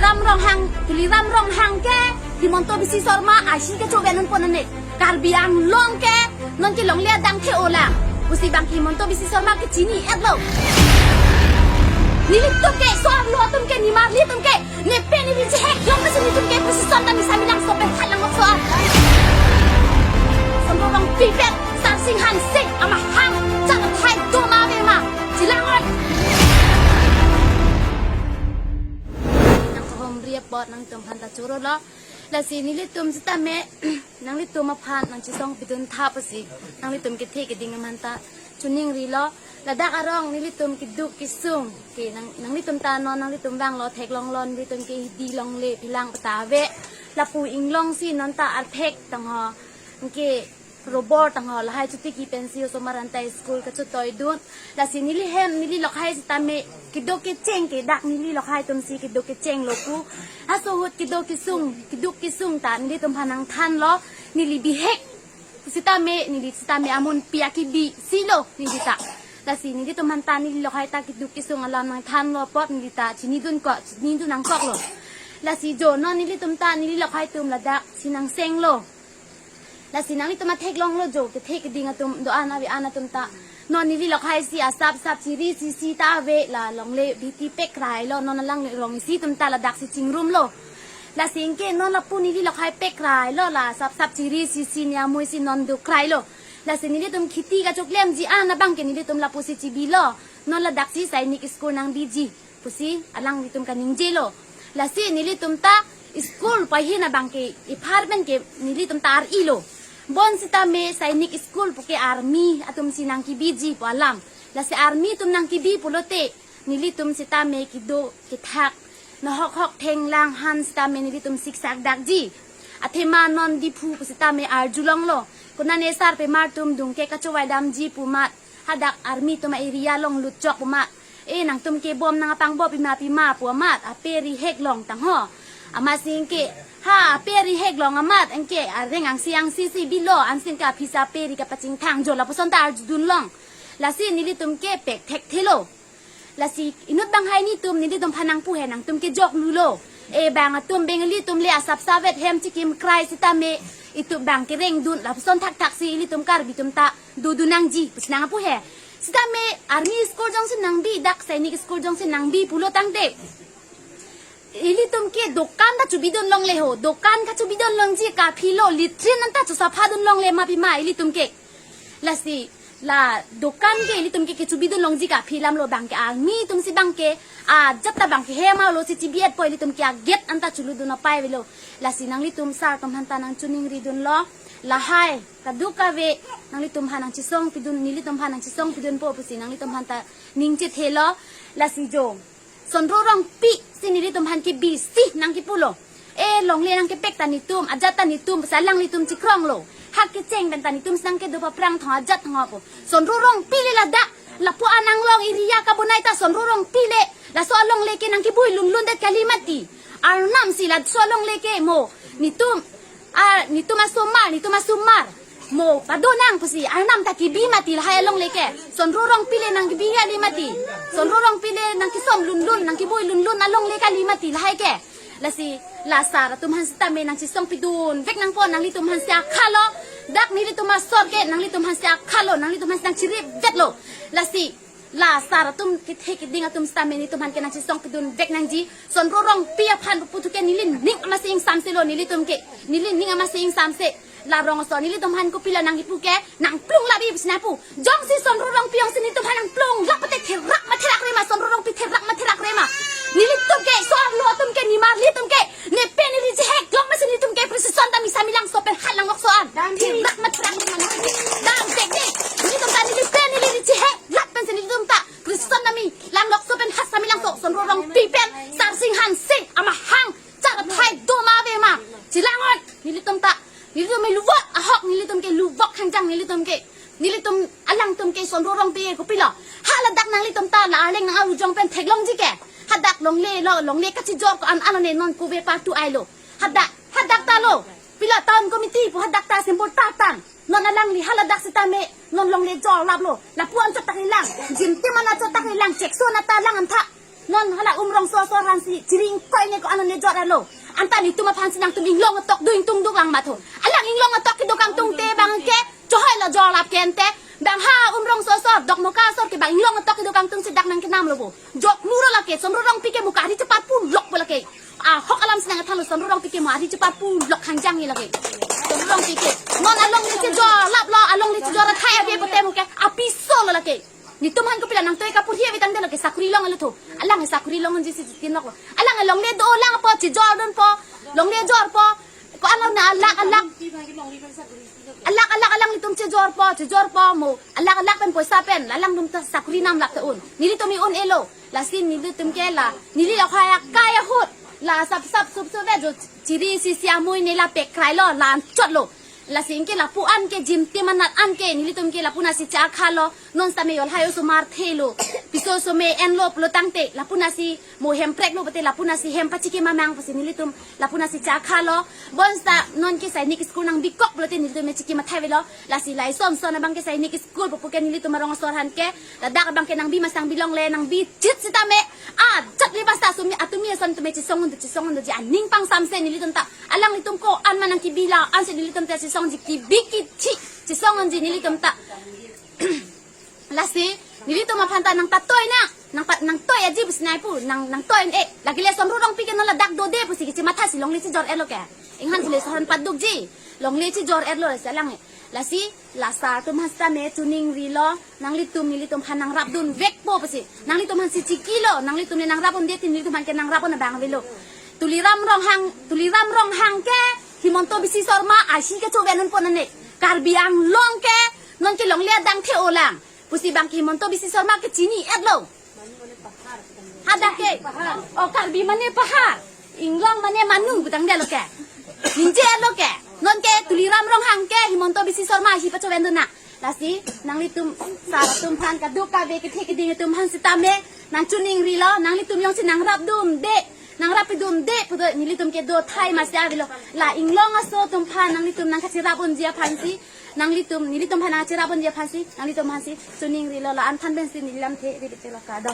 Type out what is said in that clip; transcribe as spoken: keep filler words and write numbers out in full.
Ram Ronghang, Tuliram Ronghang ke Himanta Biswa Sarma ashi kechobe non pon ane. Karbi Anglong ke non ke longle adang the-olang pusi bang Himanta Biswa Sarma ke chini-etlo. Nelitum ke so-arlo atum ke, nimarli atum ke, ne pen neli chehek long mesi nelitum ke precision ta misa milang sope halang sok so-an. Sonro Rongpi pen Sarsing Hanse amahang chang thai do ma ave ma. Chelang-ot. Nangkehomri apot nangtum aphan ta chorolo. Lasi nelitum sitame nanglitum aphan nangchesong pidun tha pusi nanglitum kethe keding aphan ta choningrilo. Ladak arong nelitum keduk kesung ke nang, nanglitum ta non nanglitum vanglo theklonglo, nelitum ke hidi longle phelang peta ave. Lapu inglong si non ta arthek tangho. Anke robor tangho, lahai chotiki pensi osomar anta school kachotoi dun. Lasi neli hem, neli lokhai sitame keduk kecheng ke, dak neli lokhai atum si keduk kechenglo pu. Haso ahut keduk kesung, keduk kesung ta nelitum aphan nangthanlo, neli bihek sitame, neli sitame amunpi akibi silo neli ta. Lasi nelitum aphan ta neli lokhai ta keduk kesung alam nangthanlo apot neli ta chinidun ko, chinidun nangkoklo. Lasi jo non nelitum ta neli lokhai atum ladak si nangsenglo. Lasi nanglitum ta theklonglo jo, kethe keding atum do-an ave-an atum ta. Non neli lokhai si asap sap chiri sisi ta ave, la longle bhiti pekrai lo, non alang rong isi atum ta ladak si chingrumlo. Lasi anke non lapu neli lokhai pekrai lo, la asap sap chiri sisi niamui si non dukrai lo. Lasi nelitum kheti kachoklemji an abang ke nelitum lapu si chibilo. Non ladak si Sainik School nangbiji pusi alanglitum kaningjelo. Lasi nelitum ta school pahin abang ke, ephar pen ke nelitum ta ar-ilo. Bon sitame Sainik School pu ke army atum si nangkebiji pu alam. Lasi army atum nangkebi pulote nelitum sitame kedo kethak, nohok hok thenglang han sitame nelitum siksak dakji. Athema non Diphu pu sitame arjulonglo. Konane sarpimar atum dungke kachovai damji pu amat, hadak army atum a-area along lutchok pu amat, e nangtum ke bom nangpangbop pima pima pu amat, ape ri hek long tangho. Amatsi anke, ha, ape ri hek long amat anke areng angsi angsi si bilo, ansi anke aphisa ape ri kapachingthang jo lapuson ta arjudunlong. Lasi nelitum ke pek thekthelo. Lasi inut banghai netum, nelitum aphan nangpu he, nangtum ke joklulo. E bang atum Bengali atum le asap savet hem chikim krai sitame, itum bang kerengdun, lapuson thakthak si ilitum Karbi atum ta dodun nangji pusi nangpu he. Sitame army school jongsi nangbi, dak Sainik School jongsi nangbi pulo tangte, ilitum ke dokan ta chobidun longle ho, dokan kachobidun longji, kaphilo, latrine anta chosaphadun longle ma pima ilitum ke. Lasi la dokan ke ilitum ke kechobidun longji, kaphi alamlo, bang ke army atum si bang ke ajat ta bang ke hem alo si chibi-etpo, ilitum ke a-gate anta cholutdun apai avelo. Lasi nanglitum sar atum aphan ta nangchoningridunlo. Lahai kadokave nanglitum aphan nangchesong pidun, nelitum aphan nangchesong pidunpo pusi nanglitum aphan ta ningchethelo. Lasi jo Sonro Rongpi si nelitum aphan ke bisi nangkipulo. E longle nangkepek ta netum, ajat ta netum, pusi alanglitum chikronglo. Hak kecheng pen ta netum si nangkedo paphrang thong ajat thong apo. Sonro Rongpi le ladak, lapu-an Anglong area kabonai ta Sonro Rongpi le. Laso alongle ke nangkebui lunlundet kali mati. Arnam si laso alongle ke mo netum, a, netum asomar, netum asomar mo padonang pusi arnam ta kebi mati lahai alongle ke. Sonro Rongpi le nangkebi kali mati. Sonro Rongpi le nangkesom lunlun, nangkebui lunlun alongle kali mati lahai ke. Lasi la sar atum aphan sitame nangchesong pidun vek nangpo, nanglitum aphan si akhalo. Dak nelitum asor ke nanglitum aphan si akhalo, nanglitum aphan si nangchirip vetlo. Lasi la sar atum kethe keding atum sitame netum aphan ke nangchesong pidun vek nangji. Sonro Rongpi aphan putu ke neli ning amatsi ingsamselo nelitum ke. Neli ning amatsi ingsamse. La rong aso nelitum aphan kopilo nangkipu ke, nangplung labi pusi nangpu. Jongsi Sonro Rongpi jongsi netum aphan nangplung lap pute therak ma therak re ma, Sonro Rongpi therak ma therak re ma. Nelitum ke, so-arlo atum ke, nimarli atum ke, ne pen neli chehek long mesi netum ke precision ta misa milang so pen halang ok so-an. Dam dek. Therak ma therak re ma. Dam dek dek. Netum ta neli pen neli chehek lap pensi netum ta precision ta milang lok so pen hat sa milang so, Sonro Rongpi pen Sarsing Hanse amahang char thai do ma ave ma. Chelang-ot, nelitum ta, nelitum me luvok ahok, nelitum ke luvok hangjang, nelitum ke, nelitum alangtum ke Sonro Rongpi ke kopilo. Haladak nanglitum ta la Arleng nang arujong pen theklongji ke. Hadak longle lo, longle kachijor ko-an alone non kove partu ailo. Hadak, hadak ta lo. Pilo town committee pu hadak ta symbol ta tang. Non alangli haladak sitame non longle jor laplo. Lapu-an chot ta kelang. Jim tim ana chot ta kelang. Chekso na ta lang antha. Non hala Umrongso asor aphansi chiring koi ne ko-an ne jor-etlo. Anta netum aphansi nangtum inglong atok do ingtung duk lang matho. Alang inglong atok kedo kangtung te bang ke chohoi lo jor lap ke ante. Bang ha Umrongso asor, Dokmoka asor ke bang inglong atok kedo kangtungsi dak nangkenamlo bo. Jok muro lake, Sonru Rongpi ke mo kari cheparpu lok bo lake. Ahok alamsi nangkethanlo, Sonru Rongpi ke mo ari cheparpu lok hangjang ni lake. Sonru Rongpi ke. Non alongle chejor laplo, alongle chejor athai ave pote mo ke apiso lo lake. Netum aphan kopilo nangtoi kapurhi ave tangte lake sakuri longlo tho. Alang sakuri longjisi chitin loklo. Alang longle dolang po, chejordunpo, longle jorpo. Ko-an lo na alak alak. Alak alak alanglitum chejorpo, chejorpo mo. Alak alak pen poisa pen, alangtum ta sakuri nam lak ta un. Nelitum un-elo. Lasi nelitum ke la, neli la khaya kaya ahut. La sap sap sup sup ve jo chiri si si amui ne la pekrai lo, la anchot lo. Lasi anke lapu-an ke jimtim anat an ke, nelitum ke lapu-an si chakha lo, non sitame yol hayo osomar thelo, piso osome enlo pulo tangte, lapu-an si mo hem preklo pote, lapu-an si hem pachiki mamang pusi nelitum, lapu-an si chakha lo, bonsita non ke Sainik School nangbikok pulote nelitum chiki mathai avelo, lasi lason son abang ke Sainik School pupu ke nelitum arong asor aphan ke, ladak abang ke nangbi masang bilongle, nangbi chit sitame, ah, chat li basta sumi, atumi ason tumi chisong undo, chisong undo ji aning pangsamse nelitum ta, alanglitum ko-an ma nangkebi la, ansi nelitum ta chisongji kebi kithi, chisong unji nelitum ta. Lasi, nelitum aphan ta nangtatoi na, nang pa, nangtoi aji pusi nai pu, nang, nangtoi eh, lake le Sonru Rongpi ke non ladak dode pusi kechimatha si longle chejor-etlo ke. Inghan si le sohan padukji, longle chejor-etlo lasi alang eh. Lasi, la sar atum aphan sitame chiningrilo, nanglitum, nelitum aphan nangrapdun vekpo pusi. Nanglitum aphansi chikilo, nanglitum ne nangrap unde te nelitum aphan ke nangrap un abang avelo. Tuliram Ronghang, Tuliram Ronghang ke, Himanta Biswa Sarma ahi kechoven unpo nane. Karbi Anglong ke, non ke longle adang the-olang. Pusi bang ke Himanta Biswa Sarma ke chini-etlo. Hadak ke. Oh, Karbi mane pahar. Inglong mane manu pu tangte lo ke. Ninje lo ke. Non ke Tuliram Ronghang ke Himanta Biswa Sarma ahi pachevendun na. Lasi nanglitum sar atum aphan kaduk kave kethe keding atum aphan sitame nangchiningrilo, nanglitum jongsi nangrapdunde. Nangrapdunde pudo nelitum ke do thai masi avelo. La inglong aso atum aphan nanglitum nangkachirap unji aphansi. Nanglitum, nelitum aphan nangchirap unji aphansi, nanglitum aphansi chiningrilo la-an aphan pensi neli lamthe ri bete lo kado.